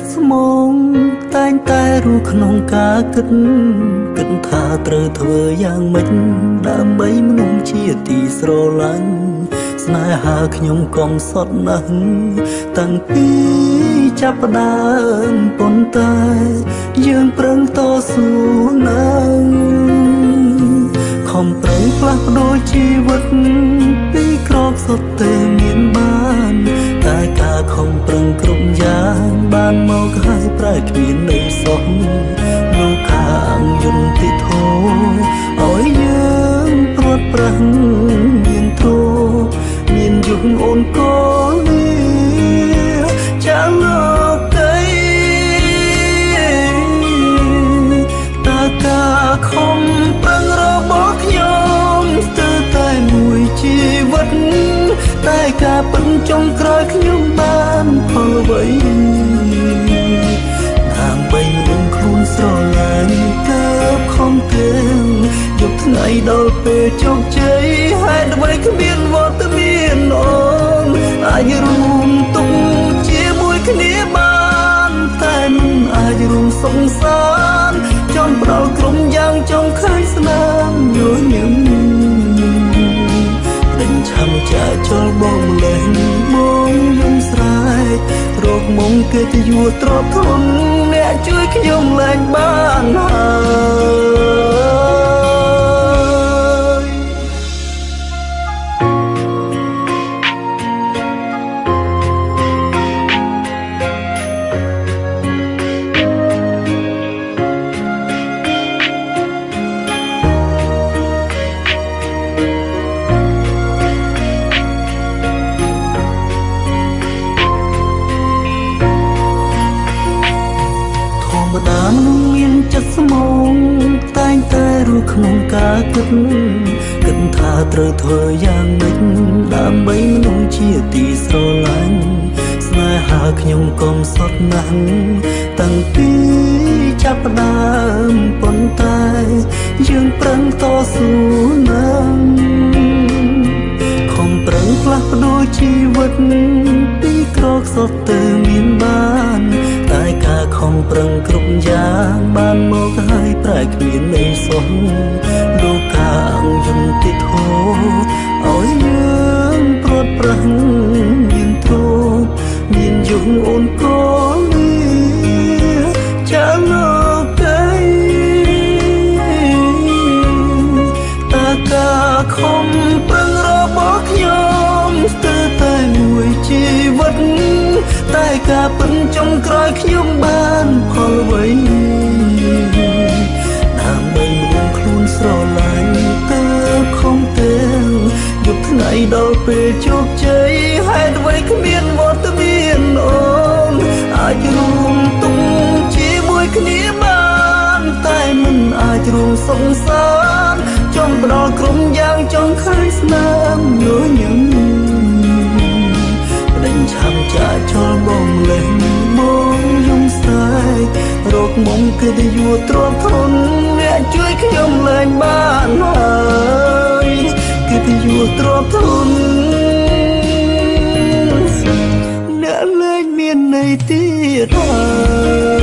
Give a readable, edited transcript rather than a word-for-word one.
ចិត្តស្មងតែងតែរស់ក្នុងការគិតគិតថាត្រូវធ្វើយ៉ាងម៉េចដើម្បីមនុស្សជាទីស្រឡាញ់ស្នេហាខ្ញុំកំសត់ណាស់តាំងពីចាប់ផ្ដើមប៉ុន្តែយើងប្រឹងតស៊ូណាស់ខំប្រឹងផ្លាស់ប្ដូរជីវិតពីក្រខ្សត់ទេមានបានតែការខំប្រឹងគ្រប់យ៉ាងបានមកហើយប្រែគ្មានន័យសោះលោកខាងយន្តធម៌ឲ្យយើងព្រាត់ប្រាសមានទ្រមានយុគអូនកលីចាំលោកីតើការខំប្រឹងរបស់ខ្ញុំស្ទើរតែមួយជីវិតតែការពិនចុងក្រោយខ្ញុំបានផលអ្វីដើម្បីមនុស្សខ្លួនស្រឡាញ់កើបខំទេយប់ថ្ងៃដល់ពេលជោគជ័យហេតុអ្វីគ្មានវត្តមានអូនអាចរួមទុកជាមួយគ្នាបានតែមិនអាចរួមសង្សារចង់ផ្ដល់ក្រុមយ៉ាងចង់ឃើញស្នាមញញឹមដេញឆាំចាចលបងម្លេះបងយំស្រែករកមុំកិត្តិយសទ្របធនអ្នកជួយខ្ញុំលែងបានហើយធម្មតាមនុស្សមានចិត្តស្មងតែងតែរស់ក្នុងការគិតគិតថាត្រូវធ្វើយ៉ាងម៉េចដើម្បីមនុស្សជាទីស្រឡាញ់ស្នេហាខ្ញុំកំសត់ណាស់តាំងពីចាប់ផ្ដើមប៉ុន្តែយើងប្រឹងតស៊ូណាស់ខំប្រឹងផ្លាស់ប្ដូរជីវិតពីក្រខ្សត់ទៅមានបានតែការខំប្រឹងគ្រប់យ៉ាងបានមកហើយប្រែគ្មានន័យសោះលោកខាងយន្តធម៌ឲ្យយើងព្រាត់ប្រាសមានទ្រព្យមានយុគអូនកលីចាំលោកីតើការខំប្រឹងរបស់ខ្ញុំស្ទើរតែមួយជីវិតតែការពិនចុងក្រោយខ្ញុំបានផលអ្វីដើម្បីមនុស្សខ្លួនស្រឡាញ់ទៅខំទេយប់ថ្ងៃដល់ពេលជោគជ័យហេតុអ្វីគ្មានវត្តមានអូនអាចរួមទុកជាមួយគ្នាបានតែមិនអាចរួមសង្សារចង់ផ្ដល់ក្រុមយ៉ាងចង់ឃើញស្នាមញញឹមដេញឆាំចាចលបងលេះបងយំស្រែករកមុំកិត្តិយសទ្របធនអ្នកជួយខ្ញុំលែងបានហើយកិត្តិយសទ្របធនអ្នកលែងមានន័យទៀតហើយ